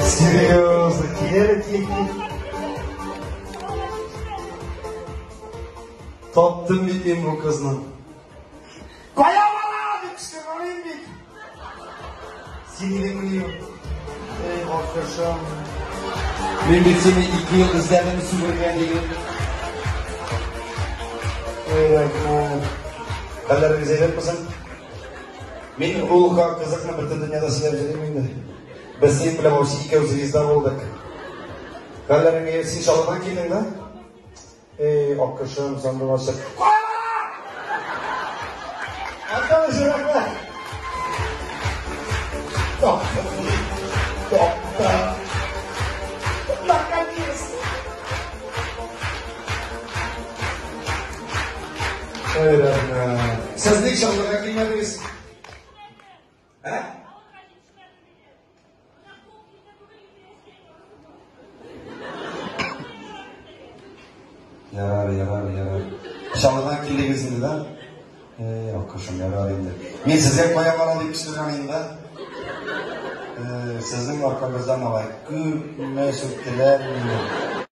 Серьезно, кил, кил, кил. Таптым бит мин бу кызны. Кая бара дип кычкырган идем бит. Син идеңмени ул? Эй, аккошым. Мин бит сине 2 ел эзләдем, сүгенгән егет. Эй, рәхмәт. Хәлләрегез әйбәтме соң? Мин ул кызыкны бөтен дөньяда сөйләп йөрим инде. Без синең белән вообще икәү звезда булдык. Хәлләрең әйбәт, син Чаллыдан килдең, да? Эй, аккошым, сандугачым. Антон, рәхмәт. Таптым. Таптым. Наконец-то. Эй, рәхмәт. Сез ник Чаллыга килмәдегез? Ә? Ярар, ярар, ярар. Чаллыдан килдегез инде, да? Эй, аккошым, ярар инде. Мин сезгә кая бара дип кычкырган идем, да? Сезнең аркагызда малай күпме сүктеләр мине.